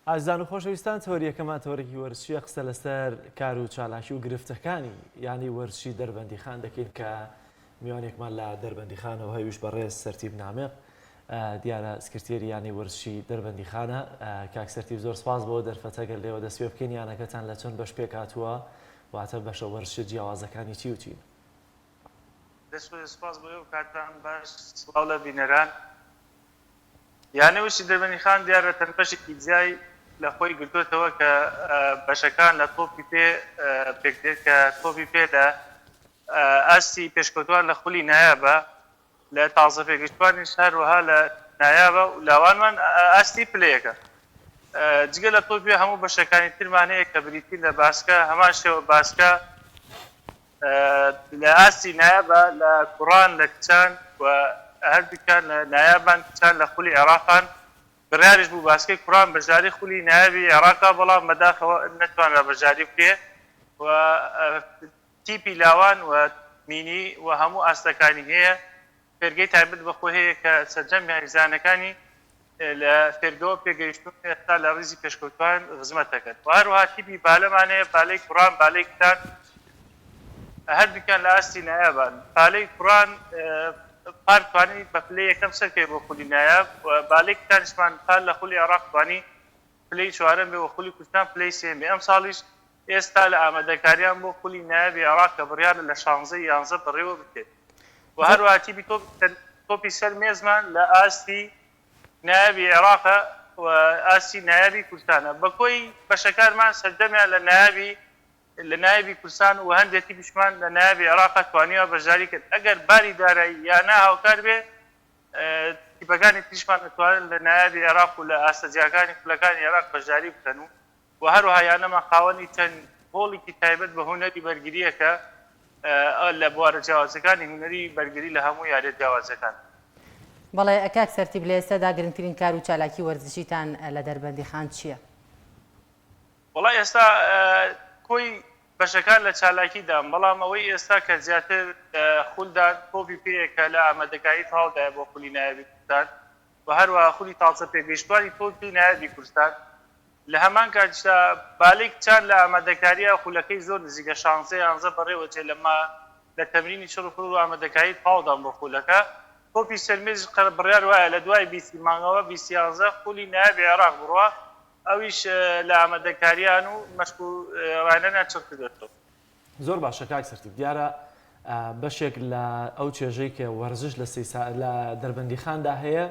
ئازیزان و خۆشەویستان تەوەریەکەمان تەوەرێکی وەرزشیە قسە لەسەر کار و چالاکی و گرفتەکانی یانی وەرزشی دەربەندیخان دەکەین کە میوانێکمان لە دەربەندیخانەوە هەویش بەڕێز سەرتیب نامێق دیارە سکرتێری یانەی وەرزشی دەربەندیخانە کاک سەرتیب زۆر سپاس بۆ دەرفەتە گەر لێوە دەست پێ بکەین یانەکەتان لە چەند بەش پێکهاتووە واتە بەشە وەرزشە جیاوازەکانی چی و چین؟ دەست خۆش سپاس بۆ ئێوە کاتتان باش سڵاو لە بینەران. یانەی وەرزشی دەربەندیخان دیارە چەند بەشێکی جیای لە خۆی گرتووەتەوە کە بەشەکان لە تۆپی پێ پێکدێت کە تۆپی پێ لە ئاستی پێشکەوتوان لە خولی نایابە لە تازە پێگەشتوانیش هەروەها لە نایابە و لاوانمان ئاستی پلەیەکە جگە لە تۆپی پێ هەموو بەشەکانی ترمان هەیە کە بریتین لە باسکە هەمان شێوە باسکە لە ئاستی نایابە لە کوڕان لە کچان و هەردووکیان لە نایابان کچان لە خولی عێراقان بڕیاریش بوو باسکەی کوڕان بەشداری خولی نایابی عێراقا بەڵام بەداخەوە نەتوانرا بەشداری بکرێ و تیپی لاوان و مینی و هەموو ئاستەکانی هەیە فێرگەی تایبەت بە خۆی هەیە کە سەرجەم یاریزانەکانی لە فێرگەوە پێگەیشتوون ئێستا لە ڕیزی پێشکەوتوان خزمەت دەکەن و هەروەها تیپی بالەمان هەیە بالەی کوڕان بالەی کچان هەردووکیان لە ئاستی نایابان بالەی کوڕان پار توانی بە پلەی یەکەم سەرکەوێت بۆ خولی نایاب و بالەی کچانیشمان پار لە خولی عێراق توانی پلەی چوارەم بێ و خولی کوردستان پلەی سێیەم بێ ئەمساڵیش ئێستا لە ئامادەکاریان بۆ خولی نایابی عێراق کە بڕیارە لە شانزەی یانزە بەڕێوە بچێت و هەروەها تیپی تۆپی سەر مێزمان لە ئاستی نایابی عێراقە و ئاستی نایابی کوردستانە بە کۆی بەشەکانمان سەرجەمیان لە نایابی لە نایابی کوردستان و هەندێک تیپیشمان لە نایابی عێراقە توانیوە بەشداری کرد ئەگەر باری دارایی یانە هاوکار بێ تیپەکانی تریشمان ئەتوانن لە نایابی عێراق و لە ئاستە جیاکانی خولەکانی عێراق بەشداری بکەن و و هەروەها یانەمان خاوەنی چەند هۆڵیکی تایبەت بە هونەری بەرگرییە کە لە بوارە جیاوازەکانی هونەری بەرگری لە هەموو یاریە جیاوازەکان. بەڵێ کاک سەرتیپ لە ئێستادا گرنگترین کار و چالاکی وەرزشیتان لە دەربەندیخان چییە؟ وەڵا ئێستا کۆی بەشەکان لە چالاکیدان، بەڵام ئەوەی ئێستا کە زیاتر لە خولدان تۆپی پێیە کە لە ئامادەکاری تەواودایە بۆ خولی نایابی کوردستان و هەروەها خولی تازە پێگەیشتوانی تۆپی نایابی کوردستان لە هەمان کاتیشدا بالەی کچان لە ئامادەکارییە خولەکەی زۆر نزیکە شانزە یانزە بەڕێوەچێ لە ما لە تەمرینی چڕ و پڕ و ئامادەکاری تەواودان بۆ خولەکە تۆپی سەرمێزیش قەر بڕیار وایە لە دوای بیستی مانگەوە 20 یانزە خولی نایابی عێراق بڕوا ئەویش لە ئامادەکاریان و مەشق و ڕاهێنانیان چڕ کردۆتەوە. زۆر باشە کاک سەرتیپ دیارە بەشێک لە ئەو چێژەی کە وەرزش لە سیسا لە دەربەندیخاندا هەیە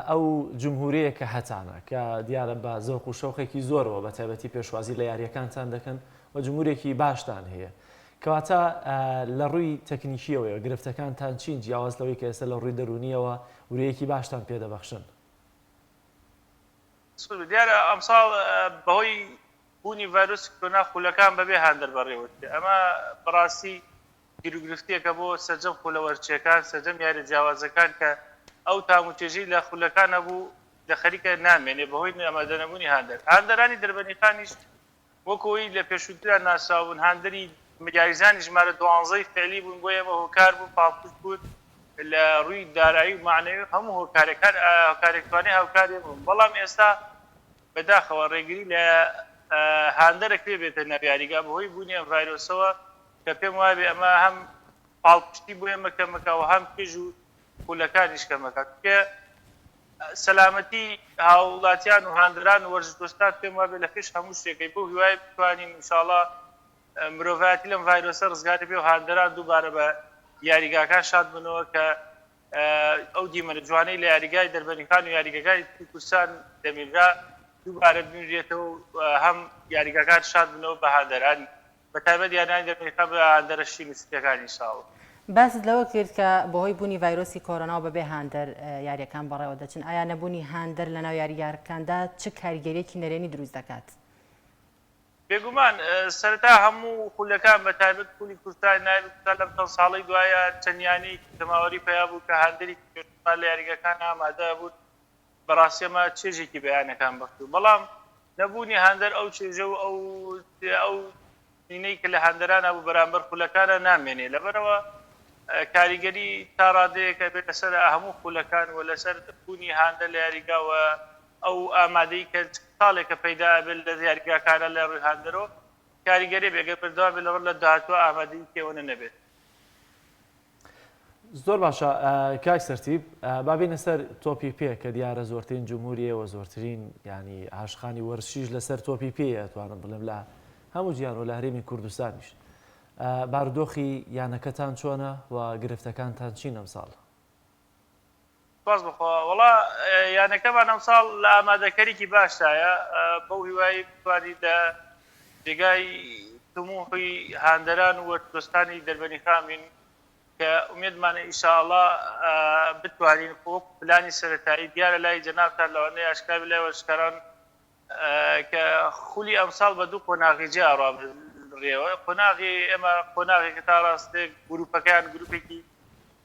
ئەو جمهورەیە کە هەتانە کە دیارە بە زەوق و شەوقێکی زۆرەوە بە تایبەتی پێشوازی لە یاریەکانتان دەکەن و جمهورێکی باشتان هەیە کەواتە لە ڕووی تەکنیکیەوەیە گرفتەکانتان چین جیاواز لەوەی کە ئێستا لە ڕووی دەرونیەوە ورەیەکی باشتان پێدەبەخشن؟ دیارە ئەمساڵ بەهۆی بوونی ڤایرۆسی کۆرۆنا خولەکان بەبێ هاندەر بەڕێوەچێ، ئەمە بەڕاستی گیروگرفتێکە بۆ سەرجەم خولە وەرزشیەکان، سەرجەم یاریە جیاوازەکان کە ئەو تام و چێژەی لە خولەکان هەبوو لە خەریکە نامێنێ بەهۆی ئامادەنەبوونی هاندەر. هاندەرانی دەربەندیخانیش وەک ئەوەی لە پێشووترا ناسراوبوون هاندەری یاریزانی ژمارە دوانزەی فعلی بوون بۆ ئێمە هۆکار بوون پاڵپشت بوون لە ڕووی دارایی و مەعنەوی و هەموو هۆکارێک هەر هۆکارێک توانێ هاوکاری بوون بەڵام ئێستا بەداخەوە ڕێگری لە هاندەرە کرێ بێتە ناو یاریگا بەهۆی بوونی ئەم ڤایرۆسەوە کە پێم وابێ ئەمە هەم پاڵپشتی بۆ ئێمە کەمەکە و هەم چێژ و خولەکانیش کەمەکە چونکە سەلامەتی هاوڵاتیان و هاندەران و وەرزشدۆستان پێم وابێ لە پێش هەموو شتێکەی بەو هیوایە بتوانین ئینشاڵا مرۆڤایەتی لەم ڤایرۆسە ڕزگاری بێ و هاندەران دووبارە بە یاریگاکان شاد بنەوە کە ئەو دیمەنە جوانەی لە یاریگای دەربەندیخان و یاریگەکانی تری کوردستان دەبینرا دووبارە ببینرێتەوە و هەم یاریگاکان شاد بنەوە بە هاندەرانی بە تایبەت یانانی دەربەندیخان بە هاندەرە شین و سپیەکانی ئینشاڵڵا. باست لەوە کرد کە بەهۆی بوونی ڤایرۆسی کۆرۆنا و بەبێ هاندەر یارییەکان بەڕێوە دەچن، ئایا نەبوونی هاندەر لەناو یاریگاکاندا چ کاریگەرییەکی نەرێنی دروست دەکات؟ بێگومان سەرەتا هەموو خولەکان بە تایبەت خولی کوردستان نایابی کوردستان لەم چەند ساڵەی دوایە چەند یانەیەکی جەماوەری پەیا بوو کە هاندەرێکی بێشومار لە یاریگاکان ئامادە بوون بەڕاستی ئەمە چێژێکی بە یانەکان بەخشی بەڵام نەبوونی هاندەر ئەو چێژە و ئەو ئەو مینەی کە لە هاندەرانە بوو بەرامبەر خولەکانە نامێنێ لەبەرەوە کاریگەری تا ڕادەیەک ئەبێت لەسەر هەموو خولەکان و لەسەر بوونی هاندەر لە یاریگاوە. ئەو ئامادەی کە ساڵێکە پەیدا ئەبێت لە یاریگاکانە لە ڕووی هاندەرەوە کاریگەری بێ گەر بەردەوام بێت لە لە داهاتووە ئامادەیی پێوەنە نەبێت. زۆر باشە کاک سەرتیپ با بێینە سەر تۆپی پێ کە دیارە زۆرترین جمهوری ئێوە زۆرترین ینی عاشقانی وەرزشیش لەسەر تۆپی پێ ئەتوانم بڵێم لە هەموو جیان و لە هەرێمی کوردستانیش بارودۆخی یانەکەتان چۆنە و گرفتەکانتان چین ئەمساڵ؟ سوپاس بۆ خوا وەڵا یانەکەمان ئەمساڵ لە ئامادەکەریکی باشدایە بەو هیوای بتوانین لە جێگای تموحی هاندەران و دۆستانی دەربەنیخان بین کە ئومێدمانە ئیشاڵا بتوانین وەک پلانی سەرەتایی دیارە لای جەنابتان لەوانەیە ئاشکرا بێت لای وەرزشکاران کە خولی ئەمساڵ بە دوو قۆناغی جیا ڕابرێەوە قۆناغی ئێمە قۆناغێکە تا ڕاستێک گروپەکەیان گروپێکی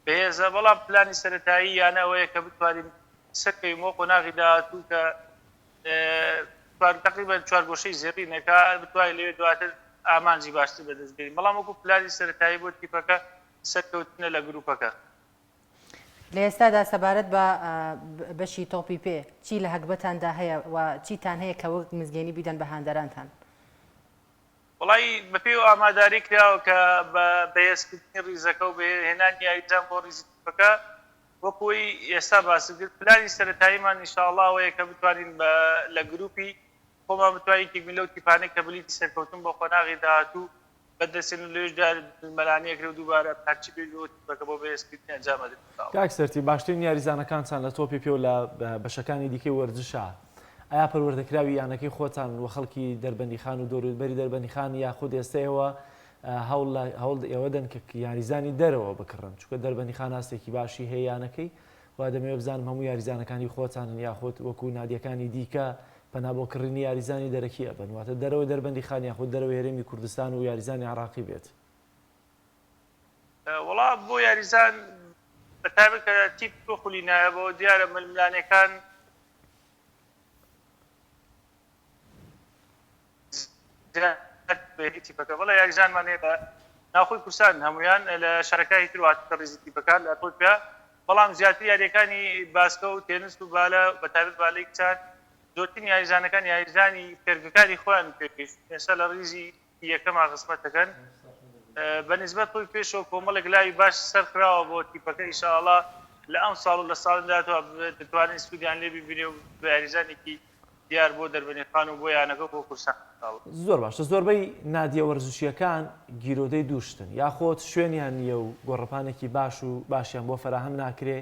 بەهێزە بەڵام پلانی سەرەتایی یانە ئەوەیە کە بتوانین سەرکەوین بۆ قۆناغی داهاتوو کە تقریبا چوارگۆشەی زێڕینەکە بتوانین لەوێ دواتر ئامانجی باشتر بەدەست بێنین بەڵام وەکو پلانی سەرەتایی بۆ تیپەکە سەرکەوتنە لە گروپەکە. لە ئێستادا سەبارەت بە بەشی تۆپی پێ چی لە هەگبەتاندا هەیە و چیتان هەیە کە وەک مزگێنی بیدەن بە هاندەرانتان؟ وەڵایی بەپێی ئەو ئاماداری کراوە کە بە بەهێزکردنی ڕیزەکە و بەهێنانی یاریزان بۆ ڕیزی تیپەکە وەکو ئەوەی ئێستا باست کرد پلانی سەرەتاییمان ان شاء اللە ئەوەیە کە بتوانین بە لە گروپی خۆمان بتوانین یەکێک بین لەو تیپانەی کە بلیتی سەرکەوتن بۆ قۆناغی داهاتوو بەدەستێن و لەوێشدا ململانێ ئەکرێ و دووبارە هەرچی بێت بۆ تیپەکە بۆ بەهێزکردنی ئەنجام ئەدرێت ان شاء اللە. کاک سەرتیپ باشترین یاریزانەکانتان لە تۆپی پێ و لە بەشەکانی دیکەی وەرزشا ئایا پەروەردەکراوی یانەکەی خۆتانن و خەڵکی دەربەندیخان و دەوروبەری دەربەندیخان یاخود ئێستا ئێوە هەوڵ هەوڵ ئێوە دەن کە یاریزانی دەرەوە بکڕن چونکە دەربەندیخان ئاستێکی باشی هەیە یانەکەی و دەمەوێت بزانم هەموو یاریزانەکانی خۆتانن یاخود وەکو نادیەکانی دیکە پەنا بۆ کڕینی یاریزانی دەرەکی ئەبەن واتە دەرەوەی دەربەندیخان یاخود دەرەوەی هەرێمی کوردستان و یاریزانی عێراقی بێت. وەڵا بۆ یاریزان بە تایبەت کە تیپ تۆ خولی نایابەوە دیارە ململانێکان تیپەکە بەڵێ یاریزانمان هەیە لە ناوخۆی کوردستان هەمویان لە شارەکانی تر واتە ڕیزی تیپەکە لە تۆپیا بەڵام زیاتر یاریەکانی باسکە و تێنس و بالە بە تایبەت بالەی کچان زۆرترین یاریزانەکان یاریزانی فێرگەکانی خۆیان پێگەیشتن ئێستا لە ڕیزی یەکەما خزمەت دەکەن بە نیسبەت خۆی پێشەوە کۆمەڵێک لاوی باش سەرخراوە بۆ تیپەکە ئیشاڵا لە ئەم ساڵ و لە ساڵی داهاتووە دەتوانین سوودیان لێ ببینێ و بە یاریزانێکی دیار بۆ دەربەنیخان و بۆ یانەکە و بۆ کوردستان ئیشاڵا. زۆر باشە زۆربەی نادیە وەرزشیەکان گیرۆدەی دوو شتن یاخۆد شوێنیان نییە و گۆڕەپانێکی باش و باشیان بۆ فەراهەم ناکرێ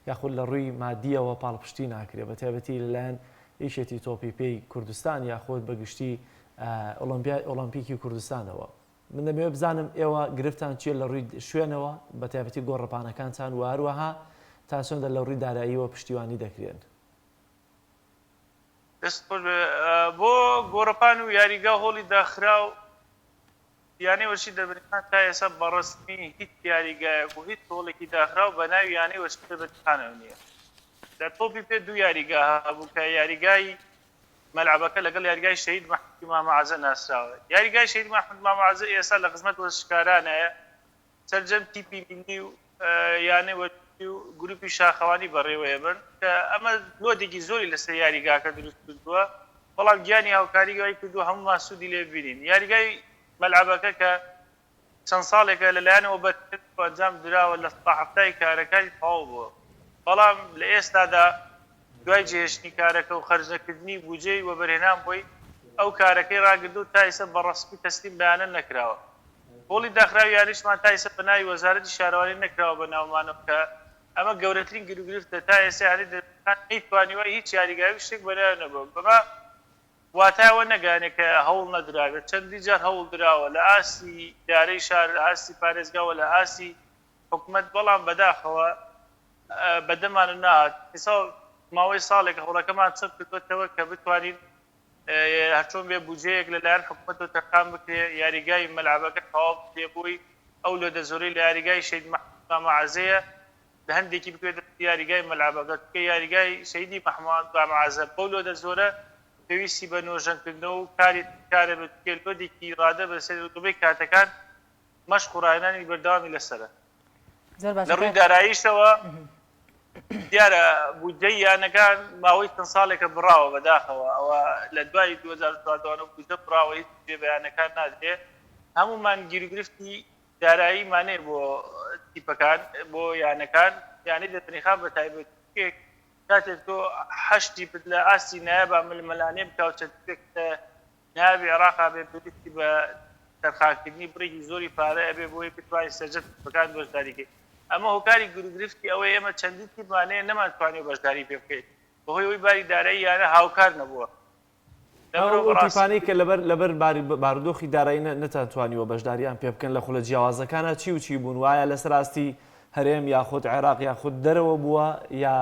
یاخود لە ڕووی مادیەوە پاڵپشتی ناکرێ بە تایبەتی لەلایەن یەکێتی تۆپی پێی کوردستان یاخود بە گشتی ئۆڵۆمپیای ئۆڵۆمپیکی کوردستانەوە. من دەمەوێت بزانم ئێوە گرفتان چییە لە ڕووی شوێنەوە بە تایبەتی گۆڕەپانەکانتان و هەروەها تا چەندە لە ڕووی داراییەوە پشتیوانی دەکرێن؟ دەست خۆش بێ. بۆ گۆڕەپان و یاریگا و هۆڵی داخراو یانەی وەرزشی دەربەندیخان تا ئێستا بە ڕەسمی هیچ یاریگایەک و هیچ هۆڵێکی داخراو بە ناوی یانەی وەرزشی دەربەندیخانەوە نییە. لە تۆپی پێ دوو یاریگا هەبوو کە یاریگای مەلعەبەکە لەگەڵ یاریگای شەهید مەحمودی مامە عەزە ناسراوە. یاریگای شەهید مەحمود مامە عەزە ئێستا لە خزمەت وەرزشکارانایە، سەرجەم تیپی میللی و یانەی وەرزشی و گروپی شاخەوانی بەڕێوەیەبەن کە ئەمە لۆدێکی زۆری لەسەر یاریگاکە دروست کردووە، بەڵام گیانی هاوکاری وای کردووە هەموومان سوودی لێ ببینین. یاریگای مەلعەبەکە کە چەند ساڵێکە لەلایەن وەبەرهێنەرەوە ئەنجام دراوە 70% ی کارەکانی تەواو بووە، بەڵام لە ئێستادا دوای جێهێشتنی کارەکە و خەرجنەکردنی بوجەی وەبەرهێنان بۆی، ئەو کارەکەی ڕاگردوو تا ئیستا بە ڕەسمی تەسلیم بەیانە نەکراوە. هۆڵی داخراوی یانەیشمان تا ئیستا بە ناوی وەزارەتی شارەوانی نەکراوە بە ناومانەوە کە ئەمە گەورەترین گیروگرفتە تا ئێستا یانەی دەربەندیخان نەیتوانیوە هیچ یاریگایەک شتێک بە ناوی نەبووە بەمە واتای ئەوە نەگەیانێ کە هەوڵ نەدرابێت، چەندین جار هەوڵ دراوە لە ئاستی ئیدارەی شار، لە ئاستی پارێزگا و لە ئاستی حکومەت، بەڵام بەداخەوە بەدەمان و نەهات. ئێستا ماوەی ساڵێکە هەوڵەکەمان چڕ کردووەتەوە کە بتوانین هەرچۆن بێ بودجەیەک لەلایەن حکومەتەوە تەرخان بکرێ، یاریگای مەلعەبەکە تەواو بکرێ بۆی ئەو لۆدە زۆرەی لە یاریگای شەهید مەحموود مامە عەزەیە لە هەندێکی بکەوێتە یاریگای مەلعەبەکە، چونکە یاریگای شەهیدی مەحموود بامعەزە بەو لۆدە زۆرە پێویستی بە نۆژەنکردنەوە و کاری کارە بێت، چونکە لۆدێکی ڕادە بەسەر زۆربەی کاتەکان مەشق و ڕاهێنانی بەردەوامی لەسەرە. زۆر باشە لە ڕووی کاک. داراییشەوە. دیارە بودجەی یانەکان ماوەی چەند ساڵێکە بڕاوە بەداخەوە ئەوە لە دوای 2014 وە بودجە بڕاوە هیچ بودجەی بە یانەکان نادرێ هەموومان گیروگرفتی داراییمان هەیە بۆ تیپەکان بۆ یانەکان یانەی دەربەنیخان بە تایبەت کاتێک تۆ هەشت تیپت لە ئاستی نایابا ململانێ بکا و چەند تیپێک لە نایابی عێراقا بێ پێویستی بە تەرخانکردنی بڕێکی زۆری پارە ئەبێ بۆی بتوانین سەرجەم تیپەکان بەشداری کەین ئەمە هۆکاری گیروگرفتی ئەوەیە ئێمە چەندین تیپمان هەیە نەمانتوانیوە بەشداری پێ بکەین بەهۆی ئەوەی باری دارایی یانە هاوکار نەبووە. ئەو تیپانەی کە لەبەر لەبەر بارودۆخی دارایی نەتانتوانیوە بەشداریان پێ بکەن لە خولە جیاوازەکانا چی و چی بوون و ئایا لەسەر ئاستی هەرێم یاخود عێراق یاخود دەرەوە بووە یا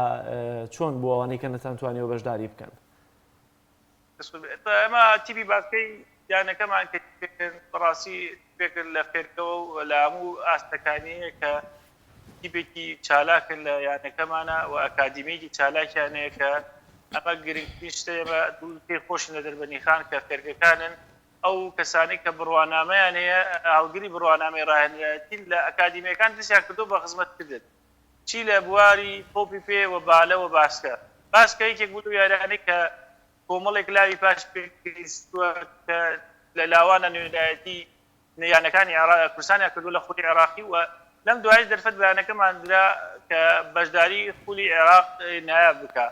چۆن بووە ئەوانەی کە نەتانتوانیوە بەشداری بکەن؟ ئێمە تیپی باسکەی یانەکەمان کە تیپێکن بەڕاستی تیپێکن لە فێرگەوە و لە هەموو ئاستەکانیە کە تیپێکی چالاکن لە یانەکەمانە و ئەکادیمیەکی چالاکیان هەیە کە ئەمە گرنگترین شتە ئێمە پێی خۆشین لە دەربەندیخان کە فێرگەکانن ئەو کەسانەی کە بڕوانامەیان هەیە هەڵگری بڕوانامەی ڕاهێنەرایەتین لە ئەکادیمیەکان دەستیان کردووە بە خزمەتکردن چی لە بواری تۆپی پێ و بالە و باسکە. باسکە یەکێک بوو لەو یاریانەی کە کۆمەڵێک لاوی پاش پێگەیشتووە کە لە لاوانە نوێنەرایەتی یانەکانی کوردستانیان کردووە لە خولی عێراقی و لەم دوایش دەرفەت بە یانەکەمان درا کە بەشداری خولی عێراق نایاب بکا.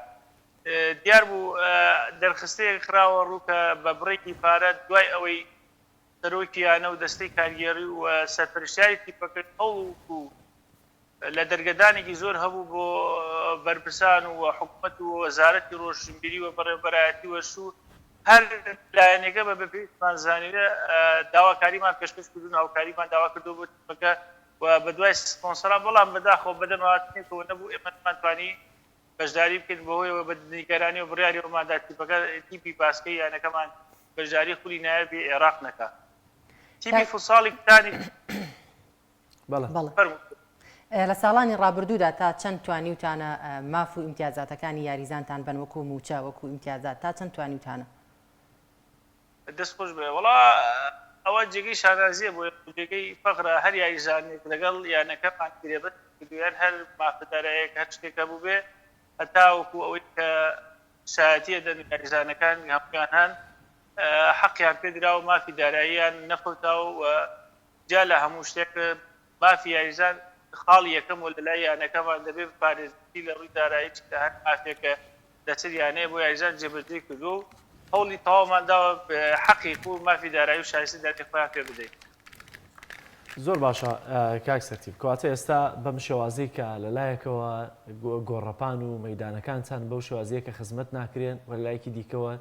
دیار بوو دەرخستەیەک خراوە ڕوو کە بە بڕێکی پارە دوای ئەوەی سەرۆکی یانە و دەستەی کارگێڕی و سەرپەرشتیاری تیپەکە هەوڵ و لە دەرگەدانێکی زۆر هەبوو بۆ بەرپرسان و حکومەت و وەزارەتی ڕۆشنبیری و بەڕێوەبەرایەتی وەرزش و هەر لایەنێکە بە پێویستمان زانیوە داواکاریمان پێشکەش کردوون هاوکاریمان داوا کردووە بۆ تیپەکە و بەدوای سپۆنسەرا بەڵام بەداخەوە بەدەم هاتنێکەوە نەبوو ئێمە نەمانتوانی بەشداری بکەین بەهۆیەوە بە نیگەرانی و بڕیاری ئەومان دا تیپەکە تیپی باسکەی یانەکەمان بەشداری خولی نایابی عێراق نەکا تیپی فوتساڵی کچانی بەڵێ. بەڵێ. لە ساڵانی ڕابردوودا تا چەند توانیوتانە ماف و ئیمتیازاتەکانی یاریزانتان بەن وەکو مووچە وەکو ئیمتیازات تا چەند توانیوتانە؟ دەست خۆش بێ وەڵا ئەوە جێگەی شانازیە بۆ جێگەی فەخرە هەر یاریزانێک لەگەڵ یانەکەمان گرێبەست کردووە یان هەر مافە دارایەک هەر شتێک هەبووبێ هەتاوەکو ئەوەی کە شایەتیە دەن یاریزانەکان هەموویان هەن حەقیان پێدراوە مافی داراییان نەفەوتاوە و جیا لە هەموو شتێک مافی یاریزان خاڵی یەکەم و لەلای یانەکەمان دەبێ بپارێزرێت چی لە ڕووی دارایی چی لە هەر مافێک کە لەسەر یانەیە بۆ یاریزان جێبەجێی کردووە و هەوڵی تەواومان داوە حەقی و مافی دارایی و شایستەی دارایی خۆیان پێ بدەین. زۆر باشە کاک سەرتیپ کەواتە ئێستا بەم شێوازەی کە لەلایەکەوە گۆڕەپان و مەیدانەکانتان بەو شێوازیە کە خزمەت ناکرێن و لەلایەکی دیکەوە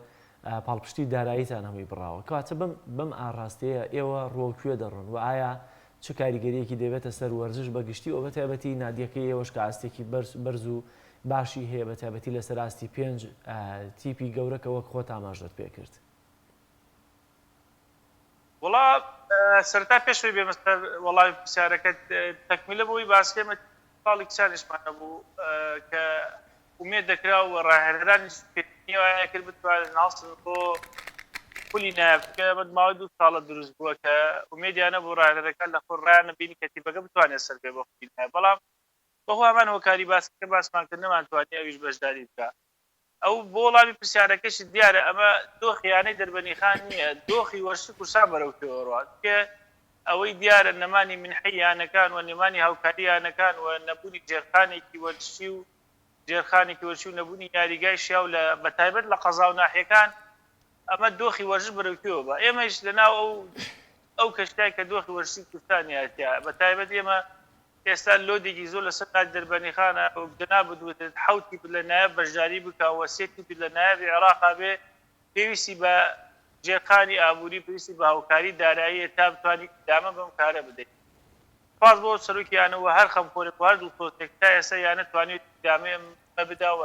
پاڵپشتی داراییتان هەمووی بڕاوە، کەواتە بەم بەم ئاڕاستەیە ئێوە ڕووەو کوێ دەڕۆن و ئایا چ کاریگەرییەکی دەبێتە سەر وەرزش بە گشتی و بەتایبەتی نادیەکەی ئێوەش کە ئاستێکی بەرز بەرز و باشی هەیە بەتایبەتی لەسەر ئاستی پێنج تیپی گەورە کە وەک خۆت ئاماژەت پێ کرد؟ وەڵا سەرەتا پێش ئەوەی بێمە سەر وەڵامی پرسیارەکەت تەکمیلە بۆ ئەوەی باس کەم ساڵی کچانیشمان هەبوو کە ئومێد دەکرا و ڕاهێنەرانیش پێشبینی ئەوەیان کرد بتوانن هەڵسن بۆ خولی نایاب، چونکە ئەمە ماوەی دوو ساڵە دروست بووە کە ئومێدیان هەبوو ڕاهێنەرەکان لە خۆ ڕایان بینی کە تیپەکە بتوانێت سەر بێ بۆ خولی نایاب، بەڵام بەهۆی هەمان هۆکاری باسکە باسمان کرد نەمانتوانی ئەویش بەشداری بکا. ئەو بۆ وەڵامی پرسیارەکەشت دیارە ئەمە دۆخی یانەی دەربەنیخان نییە، دۆخی وەرزشی کوردستان بەرەو کوێوە ڕوات، چونکە ئەوەی دیارە نەمانی منحەی یانەکان و نەمانی هاوکاری یانەکان و نەبوونی ژێرخانێکی وەرزشی و ژێرخانێکی وەرزشی و نەبوونی یاریگای شیاو لە بەتایبەت لە قەزا و ناحیەکان ئەمە دۆخی وەرزش بەرەو کوێوە با ئێمەش لەناو ئەو ئەو کەشتای کە دۆخی وەرزشی کوردستان یاتیا بەتایبەت ئێمە ئێستا لۆدێکی زۆر لەسەر نادی دەربەنیخانە وەک جەنابت وتت حەوت تیپ لە نایاب بەشداری بکا و سێ تیپ لە نایابی عێراقا بێ پێویستی بە ژێرخانی ئابووری پێویستی بە هاوکاری داراییە تا بتوانین ئیدامە بەم کارە بدەین. سوپاس بۆ سەرۆکی یانە و هەر خەمخۆرێک و هەر دڵسۆزێک تا ئێستا یانە توانیویەتی ئیدامەی ئەمە بدا و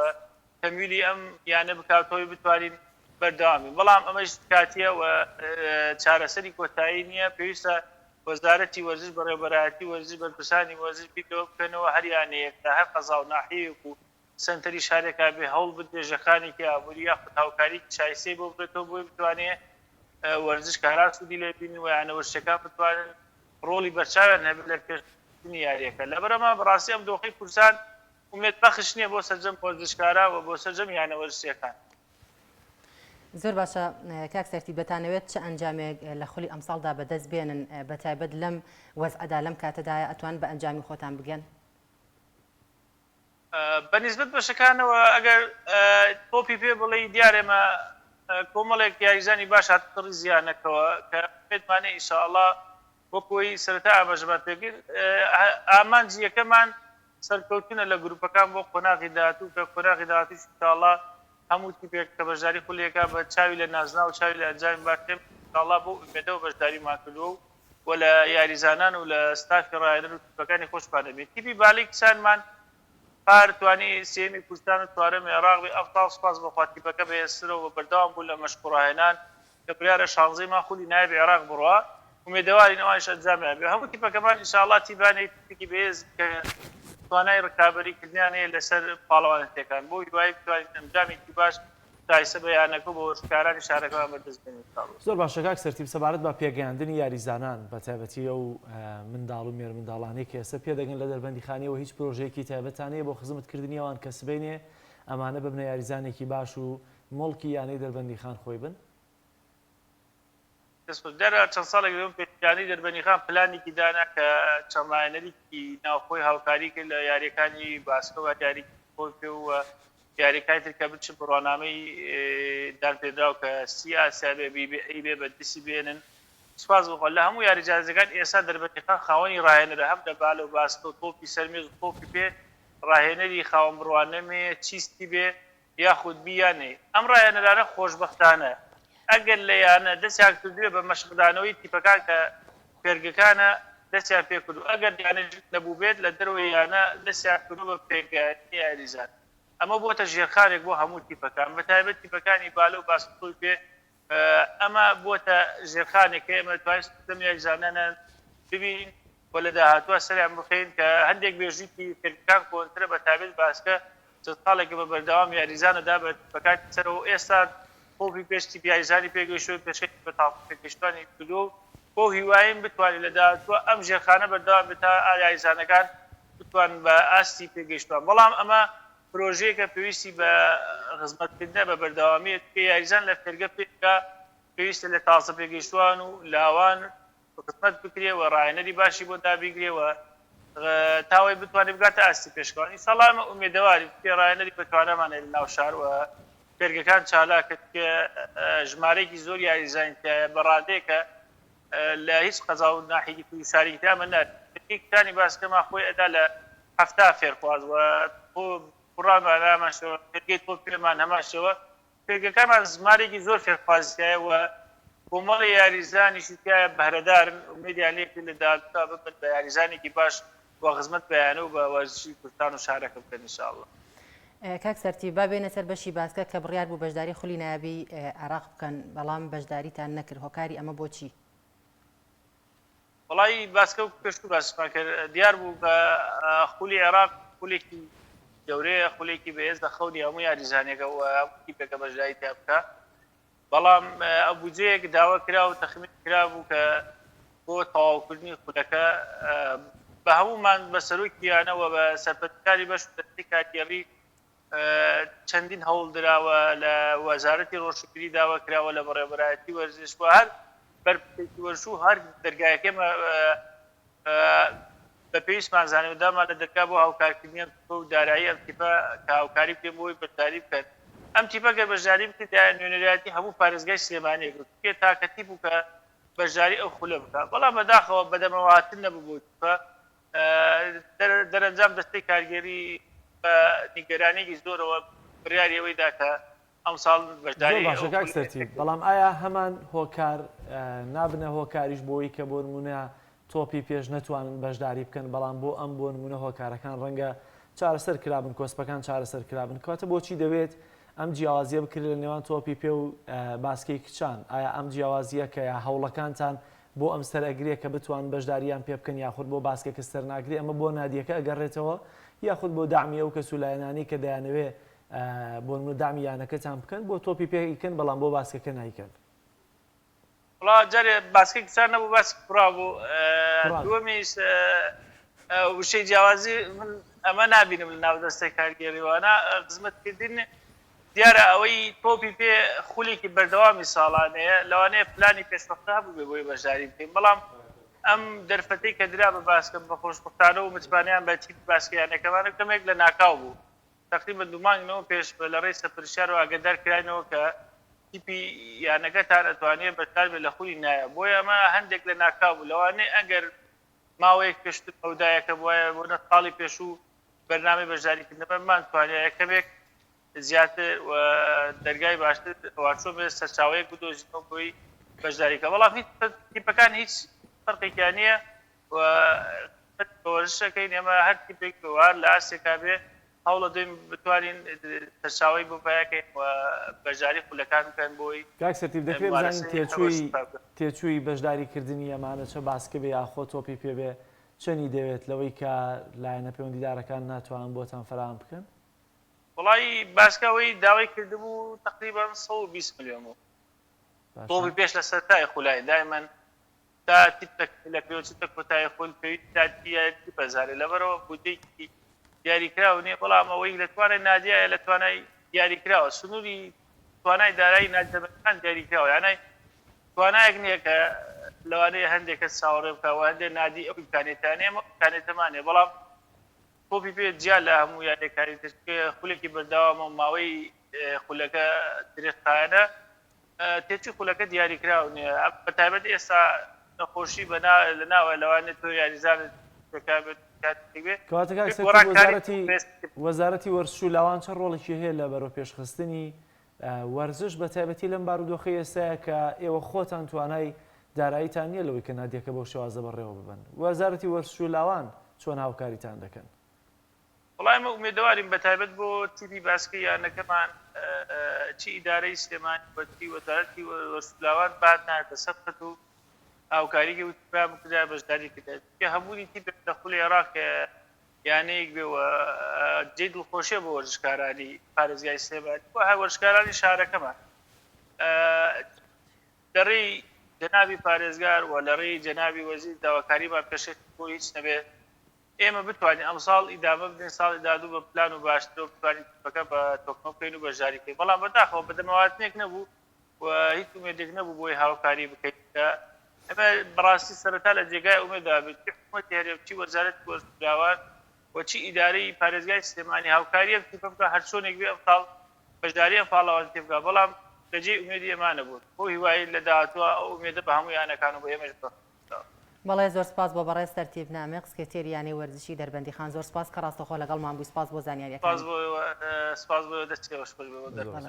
تەمویلی ئەم یانە بکات تاوەی بتوانین بەردەوام بین بەڵام ئەمەش کاتیە و چارەسەری کۆتایی نییە پێویستە وەزارەتی وەرزش بەڕێوەبەرایەتی وەرزش بەرپرسانی وەرزش بیر لەوە بکەنەوە هەر یانەیەک لە هەر قەزا و ناحیەیەک و سەنتەری شارێکا بێ هەوڵ بدرێ ژێرخانێکی ئابووری یاخود هاوکاریی شایستەی بۆ ببێتەوە بۆی بتوانێ وەرزشکاران سوودی لێ ببینن و یانە وەرزشیەکان بتوانن ڕۆڵی بەرچاویان هەبێت لە پێشخستنی یارییەکە. لەبەرئەمە بەڕاستی ئەم دۆخەی کوردستان. ئومێد بەخش نییە بۆ سەرجەم وەرزشکاران و بۆ سەرجەم یانە وەرزشییەکان. زۆر باشە کاک سەرتیپ دەتانەوێت چ ئەنجامێک لە خولی ئەمساڵدا بەدەست بێنن بەتایبەت لەم وەزعەدا لەم کاتەدایە ئەتوان بە ئەنجامی خۆتان بگەن؟ بە نیسبەت بەشەکانەوە ئەگەر تۆپی پێ بڵێی دیارە ئێمە کۆمەڵێک یاریزانی باش هاتوونەتە ڕیزی یانەکەوە کە ئومێدمانە ئینشائەڵا وەک ئەوەی سەرەتا ئاماژەمان پێکرد ئامانجی یەکەمان سەرکەوتنە لە گروپەکان بۆ قۆناغی داهاتوو کە قۆناغی داهاتووش ئینشائەڵا هەموو تیپێک کە بەشداری خولێکە بە چاوی لە نازناو و چاوی لە ئەنجامی باش ئێمە ئینشائەڵا بەو ئومێدەوە بەشداریمان کردووە و و لە یاریزانان و لە ستافی ڕاهێنەر و تیپەکانی خۆشمان دەبین. تیپی بالی کچانمان پار توانی سێیەمی کوردستان و چوارەمی عێراق بێ، ئەمساڵ سوپاس بۆ خوا تیپەکە بەهێزترە و بەردەوام بوون لە مەشق و ڕاهێنان کە بڕیارە شانزەی مانگ خولی نایابی عێراق بڕوا، ئومێدەوارین ئەوانیش ئەنجامیان بێ. هەموو تیپەکەمان ئینشاڵڵا تیپانێک تیپێکی بەهێز کە توانای ڕکابەری کردنیان هەیە لەسەر پاڵەوانێتیەکان، بەو هیوایەی بتوانین ئەنجامێکی باش شایستە بە یانەکە و بە وەرزشکارانی شارەکەمان بەدەست بێنین ان شاء اللە. زۆر باشە کاک سەرتیپ سەبارەت بە پێگەیاندنی یاریزانان بە تایبەتی ئەو منداڵ و مێرمنداڵانەی کە ئێستا پێدەگەن لە دەربەندیخانەوە هیچ پرۆژەیەکی تایبەتتان هەیە بۆ خزمەتکردنی ئەوان کە سبەینێ ئەمانە ببنە یاریزانێکی باش و موڵکی یانەی دەربەندیخان خۆی بن؟ دەست خۆش. دیارە چەند ساڵێک لەمەو پێش یانەی دەربەندیخان پلانێکی دانا کە چەند ڕاهێنەرێکی ناوخۆی هاوکاری کرد لە یارییەکانی باسکە و یاریی تۆپی پێ و یارییەکانی تر کە بچن بڕوانامەی دانپێدراو کە سی ئاسیا بێ بی بێ ئەی بێ بە دەستی بێنن. سوپاس بۆ خوا لە هەموو یاریزانەکان ئێستا دەربەندیخان خاوەنی ڕاهێنەرە هەم لە بالە و باسکە و تۆپی سەر مێز و تۆپی پێ ڕاهێنەری خاوەن بڕوانەمێ چیستی بێ یاخود بی یان ئەی. ئەم ڕاهێنەرانە خۆشبەختانە ئەگەر لە یانە دەستیان کردبێ بە مەشقدانەوەی تیپەکان کە فێرگەکانە دەستیان پێکردوو ئەگەر یانەش نەبووبێت لە دەرەوەی یانە دەستیان کردووە بە پێگەیاندنی یاریزان ئەمە بۆتە ژێرخانێک بۆ هەموو تیپەکان بەتایبەت تیپەکانی بالە و باسکتۆی پێ ئەمە بۆتە ژێرخانێک کە ئێمە دەتوانین سیستەمی یاریزانانیان ببینین و لە داهاتووە سەریان بخەین کە هەندێک مێژووی فێرگەکان کۆنترە بە تایبەت باسکە چەند ساڵێکە بە بەردەوام یاریزانە دا بە تیپەکانی سەرەوە و ئێستا تۆپی پێش تیپ یاریزانی پێگەیشتووە پێشکەشی بە تازە پێگەیشتوانی کردووە و بەو هیوایەین بتوانین لە داهاتووە ئەم ژێرخانە بەردەوام بێت تا یاریزانەکان بتوانن بە ئاستی پێگەیشتوان بەڵام ئەمە پرۆژەیەکە پێویستی بە خزمەتکردنە بە بەردەوامییە، چونکە یاریزان لە فێرگە پێگا پێویستە لە تازە پێگەیشتووان و لاوان خزمەت بکرێ و ڕاهێنەری باشی بۆ دابینکرێ و تا ئەوەی بتوانێت بگاتە ئاستی پێشکەوان. ئینشاڵڵا ئێمە ئومێدەوارین چونکە ڕاهێنەری بەتوانامان هەیە لە ناو شار و فێرگەکان چالاکن چونکە ژمارەیەکی زۆر یاریزانی تیایە بە ڕادەیەک کە لە هیچ قەزا و ناحیەکی تر و شارێکی تر ئەمە نابینین. فێرگەی کچانی باسکەمان خۆی ئەدا لە 70 فێرخواز و کوڕانمان هەمان شێوە، فێرگەی تۆپی پێمان هەمان شێوە، فێرگەکانمان ژمارەیەکی زۆر فێرخوازی تیایە و کۆمەڵی یاریزانیشی تیایە بەهرەدارن، ئومێدیان لێ کرد لە داهاتوودا ببن بە یاریزانێکی باش و خزمەت بە یانە و بە وەرزشی کوردستان و شارەکە بکەن ان شاء اللە. کاک سەرتیپ با بێینە سەر بەشی باسکە کە بڕیار بوو بەشداری خولی نایابی عێراق بکەن بەڵام بەشداریتان نەکرد هۆکاری ئەمە بۆچی؟ وەڵایی باسکە وەکو پێشتر باسمان کرد دیار بوو کە خولی عێراق خولێکی گەورەیە خولێکی بەهێزە خەونی هەموو یاریزانێکە و هەموو تیپێکە بەشداری تیا بکا بەڵام ئەو بودجەیەک داوا کرا و تەخمین کرابوو کە بۆ تەواوکردنی خولەکە بە هەموومان بە سەرۆکی یانە و بە سەرپەرشتیاری بەش و دەستەی کارگێڕی چەندین هەوڵ دراوە لە وەزارەتی ڕۆشنبیری داوا کراوە لە بەڕێوەبەرایەتی وەرزش و هەر بەرپرسێکی وەرزش و هەر دەرگایەک ئێمە بە پێویستمان زانی و دامان لە دەرگا بۆ هاوکارکردنی ئەم تیپە و دارایی ئەم تیپە کە هاوکاری بکەین بۆ ئەوەی بەشداری بکەن. ئەم تیپە گەر بەشداری بکردایە نوێنەرایەتی هەموو پارێزگای سلێمانی ئەکرد، چونکە تاکە تیپ بوو کە بەشداری ئەو خولە بکات، بەڵام بەداخەوە بەدەمەوەهاتن نەبوو بۆ تیپە، دەرەنجام دەستەی کارگێری بە نیگەرانییەکی زۆرەوە بڕیاری ئەوەی دا کە ئەمساڵ زۆر بەشداری باشە ئەو کاک خولەیە سەرتیپ، نەکەین. بەڵام ئایا هەمان هۆکار نابنە هۆکاریش بۆی کە بۆ نموونە تۆپی پێش نەتوانن بەشداری بکەن، بەڵام بۆ ئەم بۆ نموونە هۆکارەکان ڕەنگە چارەسەر کرابن، کۆسپەکان چارەسەر کرابن، کەواتە بۆچی دەوێت ئەم جیاوازییە بکرێت لە نێوان تۆپی پێ و باسکەی کچان؟ ئایا ئەم جیاوازییە کە یا هەوڵەکانتان بۆ ئەم سەر ئەگرێ کە بتوانن بەشدارییان پێ بکەن یاخود بۆ باسکەکە سەر ناگرێ ئەمە بۆ نادیەکە ئەگەڕێتەوە یاخود بۆ دەعمی ئەو کەس و لایەنانەی کە دەیانەوێ بۆ نموونە دەعمی یانەکەتان بکەن بۆ تۆپی پێ ئەیکەن بەڵام بۆ باسکەکە نایکەن؟ وەڵا جارێ باسکەی کچان نەبوو باسی کوڕا بوو کوڕان. دووەمیش وشەی جیاوازی من. ئەمە نابینم لە ناو دەستەی کارگێڕیوانە خزمەتکردن دیارە ئەوەی تۆپی پێ خولێکی بەردەوامی ساڵانەیە لەوانەیە پلانی پێشوەختە هەبووبێ بۆی بەشداری بکەین بەڵام ئەم دەرفەتەی کە درا بە باسکە بە خۆشبەختانە و متمانەیان بە تیپی باسکە یانەکەمانە کەمێک لە ناکاو بوو تەقریبەن دوو مانگ لەوە پێش بە لە ڕێی سەرپەرشتیارەوە ئاگادار کراینەوە کە تیپی یانەکەتان ئەتوانێ بەشدار بێت لە خولی نایاب بۆیە ئەمە هەندێک لە ناکاو بوو لەوانەیە ئەگەر ماوەیەک پێشتر مەودایەکە بوایە بۆ نە ساڵی پێشوو بەرنامەی بەشداریکردنەوە بمانتوانیایە کەمێک زیاتر و دەرگای باشتر واچۆ بێت سەرچاوەیەک بدۆزینەوە بۆی بەشداریکە بەڵام هیچ تیپەکان هیچ فەرقێکیان نییە و بە وەرزشەکەین ئێمە هەر تیپێک وار لە ئاستێکا بێ هەوڵەدەین بتوانین سەرچاوەی بۆ پەیاکەین و بەشداری خولەکان بکەن بۆی کاک سەرتیپ دەکرێت بزانین ممارەسەی تێچووی وەرزش بکەن. تێچووی بەشداری کردنی ئەمانە چە باسکە بێ یاخۆ تۆپی پێ بێ چەنی دەوێت لەوەی کە لایەنە پەیوەندیدارەکان ناتوانن بۆتان فەراهەم بکەن؟ وەڵایی باسکە ئەوەی داوای کردبوو تەقریبەن 120 ملیۆن بوو باشە. تۆپی پێش لە سەرەتای خولای دایمەن تا تیپەک لە پێوەچتە کۆتایی خول پێویستی تیپە زارێ لەبەرەوە بودجەیەکی دیاریکراو نییە بەڵام ئەوەی لە توانای نادیایە لە توانای دیاریکراوە سنووری توانای دارایی نادیەکان دیاریکراوە یانای توانایەک نییە کە لەوانەیە هەندێک کەس چاوەڕێ بکە و هەندێک نادی ئەو ئیمکانیەتیان ئێمە ئیمکانیەتەمان نییە بەڵام تۆپی پێ جیا لە هەموو یاریەکانی تر خولێکی بەردەوامە و ماوەی خولەکە درێژخایەنە تێچووی خولەکە دیاریکراو نییە، بەتایبەت ئێستا نەخۆشی بەنا لەناوە لەوانەیە تۆ یاریزانت پێکابێت کاتێک بێ کەواتە کاک سەرتیپ گۆڕانکاری وەزارەتی وەزارەتی وەرزش و لاوان چ ڕۆڵێکی هەیە لە بەرەوپێشخستنی وەرزش بە تایبەتی لەم بارودۆخەی ئێستایا کە ئێوە خۆتان توانای داراییتان نییە لەوەی کە نادیەکە بەو شێوازە بەڕێوە ببەن وەزارەتی وەرزش و لاوان چۆن هاوکاریتان دەکەن؟ وەڵا ئێمە ئومێدەوارین بەتایبەت بۆ تیپی باسکەی یانەکەمان چی ئیدارەی سلێمانی و چی وەزارەتی وەرزش و لاوان بهاتنایەتە سەر خەت و هاوکاریی و تیپیان بکردایە بەشداری کردایە چونکە هەبوونی تیپێک لە خولی عێراق کە یانەیەک بێ و جێی دڵخۆشیە بۆ وەرزشکارانی پارێزگای سلێمانی و هەر وەرزشکارانی شارەکەمان لە ڕێی جەنابی پارێزگار و لە ڕێی جەنابی وەزیر داواکاریمان پێشکەش بۆ هیچ نەبێ ئێمە بتوانین ئەمساڵ ئیدامە بدەین ساڵی داهاتوو بە پلان و باشترەوە بتوانین تیپەکە بە تۆکمە بکەین و بەشداری بکەین بەڵام بەداخەوە بەدەمەواتنێک نەبوو و هیچ ئومێدێک نەبوو بۆی هاوکاری بکەین کە ئێمە بەڕاستی سەرەتا لە جێگای ئومێدا بێت چی حکوومەتی هەرێم چی وەزارەتی وەرزشکراوان و چی ئیدارەی پارێزگای سلێمانی هاوکاری ئەم تیپە بکە هەرچۆنێک بێ ئەمساڵ بەشداری ئەم پاڵەوانێتیە بکات بەڵام لە جێی ئومێدی ئێمە نەبوون بەو هیوایەی لە داهاتووە ئەو ئومێدە بە هەموو یانەکان و بە ئێمەش ببەخشێتەوە. بەڵێ زۆر سپاس بۆ بەڕێز سەرتیپ نامیق سکرتێری یانەی وەرزشی دەربەندیخان زۆر سپاس کە ڕاستەوخۆ لەگەڵمان بووی سپاس بۆ سپاس زانیاریەکانی. بۆ ئێوە سپاس بۆ ئێوە دەستی ئێوەش خۆش بێ بۆ بەڵێ.